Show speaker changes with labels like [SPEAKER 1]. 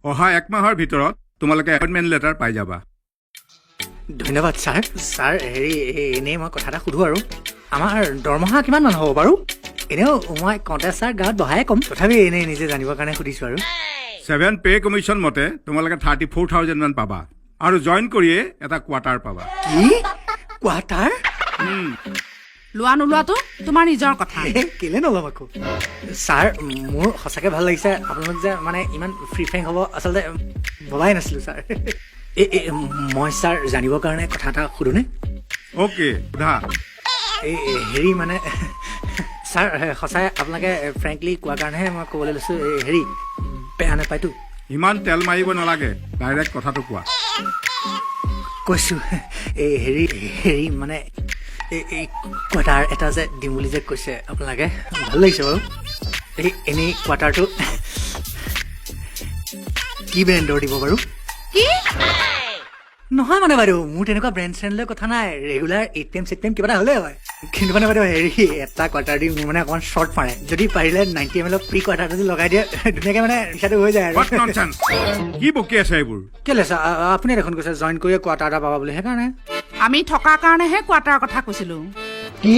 [SPEAKER 1] অহা এক মাহৰ ভিতৰত তোমালোকে এপইণ্টমেণ্ট লেটাৰ পাই যাবা।
[SPEAKER 2] ধন্যবাদ ছাৰ। ছাৰ, হেৰি, এনেই মই কথা এটা সুধোঁ আৰু, আমাৰ দৰমহা কিমান মান হ'ব বাৰু? এনেও মই কওঁতে ছাৰ গাঁৱত বহাই ক'ম, তথাপি এনেই নিজে জানিবৰ কাৰণে সুধিছোঁ আৰু।
[SPEAKER 1] ছেভেন পে কমিশ্যন মতে তোমালোকে 34,000 মান পাবা আৰু জইন কৰিয়ে এটা কোৱাৰ্টাৰ পাবা।
[SPEAKER 2] কি, কোৱাৰ্টাৰ?
[SPEAKER 3] লোৱা নোলোৱাটো তোমাৰ নিজৰ কথা।
[SPEAKER 2] কেলে নল'ম আকৌ ছাৰ? মোৰ সঁচাকৈ ভাল লাগিছে। আপোনালোক যে মানে ইমান ফ্ৰী ফ্ৰেংক হ'ব, আচলতে ভবাই নাছিলোঁ ছাৰ। এই মই ছাৰ জানিবৰ কাৰণে কথা এটা সোধোনে?
[SPEAKER 1] অ'কে, সোধা।
[SPEAKER 2] এই হেৰি, মানে ছাৰ, সঁচাই আপোনালোকে ফ্ৰেংকলি কোৱাৰ কাৰণেহে মই ক'বলৈ লৈছোঁ। এই হেৰি, বেয়া নাপায়তো?
[SPEAKER 1] ইমান তেল মাৰিব নালাগে, ডাইৰেক্ট কথাটো কোৱা।
[SPEAKER 2] কৈছোঁ। এই হেৰি হেৰি মানে এই কোৱাৰ্টাৰ এটা যে দিম বুলি যে কৈছে আপোনালোকে, ভাল লাগিছে বাৰু। এই এনেই কোৱাৰ্টাৰটো কি ব্ৰেণ্ডৰ দিব বাৰু?
[SPEAKER 3] কি?
[SPEAKER 2] নহয় মানে বাইদেউ, মোৰ তেনেকুৱা ব্ৰেণ্ড চেণ্ড লৈ কথা নাই। ৰেগুলাৰ 8 টেম 8 টেম কিবা এটা হ'লেই হয়। কিন্তু মানে বাইদেউ, হেৰি, এটা কোৱাৰ্টাৰ দি মোৰ মানে অকণমান শ্বৰ্ট মাৰে। যদি পাৰিলে 90 এম এলৰ প্ৰি কোৱাৰ্টাৰটো যদি লগাই দিয়ে, ধুনীয়াকৈ মানে ৰিক্সাটো হৈ যায় আৰু।
[SPEAKER 1] What nonsense! কি বকি আছে এইবোৰ?
[SPEAKER 2] কেলে ছাৰ? আপুনি দেখোন কৈছে জইন কৰিয়ে কোৱাৰ্টাৰ এটা পাবা বুলি, সেইকাৰণে।
[SPEAKER 3] আমি থকাৰ কাৰণেহে কোৱাৰ্টাৰৰ কথা কৈছিলো।
[SPEAKER 2] কি?